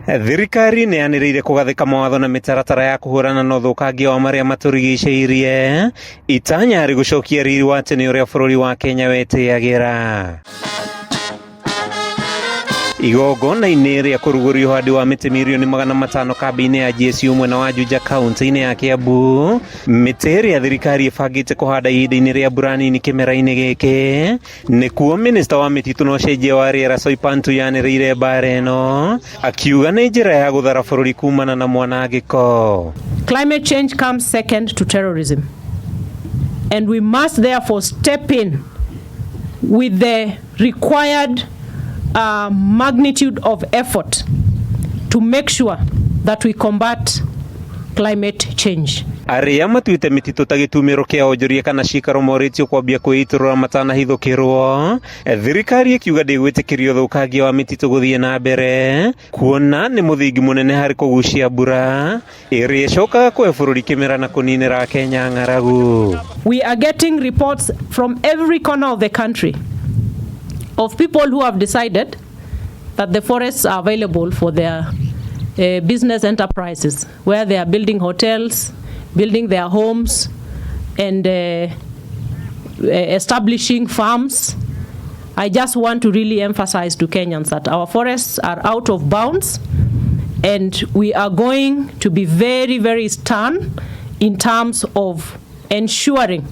Thirikari nĩ yanĩrĩire kũgathĩka mawatho na mĩtaratara ya kũhũrana na ũthũkangia wa marĩa matũrigicĩirie, itanya harĩ gũcokia riri wa tene ũrĩa bũrũri wa Kenya wetĩyagĩra. Igongona-inĩ rĩa kũrugũria ũhandi wa mĩtĩ mirioni 500 kambĩ-inĩ ya GSU mwena wa Juja kaunti-inĩ ya Kiambu, mĩtĩ ĩrĩa thirikari ĩbangĩte kũhanda ihinda-inĩ rĩa mbura nini kĩmera-inĩ gĩkĩ, nĩkuo minista wa mĩtitũ na ũcenjia wa rĩera Soipan Tuya anĩrĩire mbara ĩno, akiuga nĩ njĩra ya gũthara bũrũri kumana na mwanangĩko. Climate change comes second to terrorism. And we must therefore step in with the required magnitude of effort to make sure that we combat climate change. Arĩa matuĩte mĩtitũ ta gĩtumĩro kĩa onjoria kana cikaro morĩtio kwambia kwĩitũrũra matanahithũkĩrwo. Thirikari ĩkiuga ndĩgwĩtĩkĩria ũthũkangia wa mĩtitũ gũthiĩ na mbere, kuona nĩ mũthingi mũnene harĩ kũgucia mbura ĩrĩa ĩcokaga kũhe bũrũri kĩmera na kũninĩra Kenya ng'aragu. We are getting reports from every corner of the country of people who have decided that the forests are available for their business enterprises, where they are building hotels, building their homes, and establishing farms. I just want to really emphasize to Kenyans that our forests are out of bounds, and we are going to be very, very stern in terms of ensuring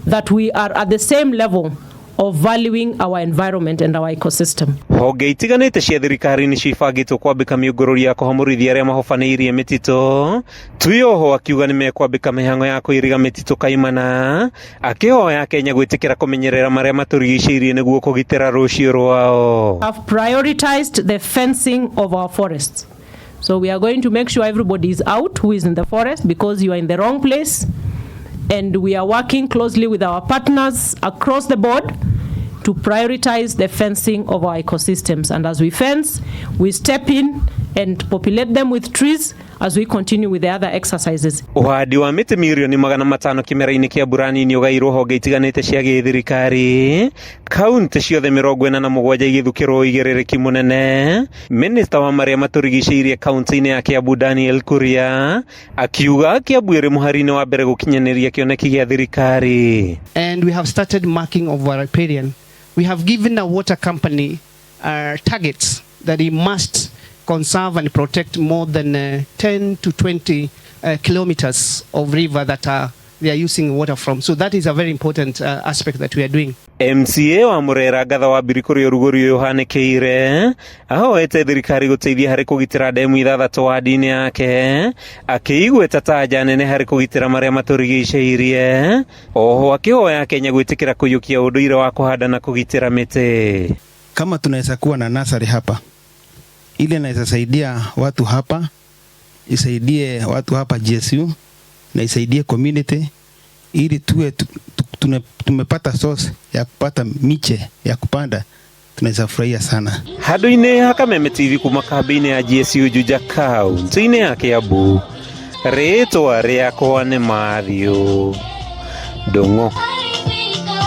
that we are at the same level of valuing our environment and our ecosystem. Honge itiganĩte cia thirikari nĩ cibangĩtwo kwambĩka mĩũngũrũri ya kũhamũrithia arĩa mahobanĩirie mĩtitũ. Tuya oho akiuga nĩ mekwambĩka mĩhang'o ya kũiriga mĩtitũ kaimana, akĩhoya Kenya gwĩtĩkĩra kũmenyerera marĩa matũrigicĩirie nĩguo kũgitĩra rũciũ rwao. Have prioritized the fencing of our forests. So we are going to make sure everybody is out who is in the forest, because you are in the wrong place. And we are working closely with our partners across the board to prioritize the fencing of our ecosystems. And as we fence, we step in and populate them with trees as we continue with the other exercises. Ũhandi wa mĩtĩ mirioni 500 kĩmera-inĩ kĩa mbura nini ũgairwo honge itiganĩte cia gĩthirikari, kaunti ciothe 47 igĩthukĩrwo ũigĩrĩrĩki mũnene. Minista wa marĩa matũrigicĩirie kaunti-inĩ ya Kiambu Daniel Kuria akiuga Kiambu ĩrĩ mũhari-inĩ wa mbere gũkinyanĩria kĩoneki gĩa thirikari. And we have started marking of our riparian. We have given a water company targets that he must conserve and protect more than 10 to 20 kilometers of river that they are using water from. So that is a very important aspect that we are doing. MCA wa Murera Ngatha wa Mbiri kũrĩa ũrugũri ũyũ ũhanĩkĩire ahoete thirikari gũteithia harĩ kũgitĩra ndemu ithathatũ wadi-inĩ yake, akĩigweta ta nja nene harĩ kũgitĩra marĩa matũrigicĩirie. Oho akĩhoya Kenya gwĩtĩkĩra kũiyũkia ũndũire wa kũhanda na kũgitĩra mĩtĩ. Kama tunaweza kuwa na nursery hapa ile inaweza saidia watu hapa, isaidie watu hapa GSU na isaidie community ili tuwe tumepata source ya kupata miche ya kupanda, tunaweza furahia sana. Handũ-inĩ ha Kameme TV kuma kambĩ-inĩ ya GSU Juja kaunti-inĩ ya Kiambu, rĩtwa rĩakwa nĩ Matthew Ndung'u.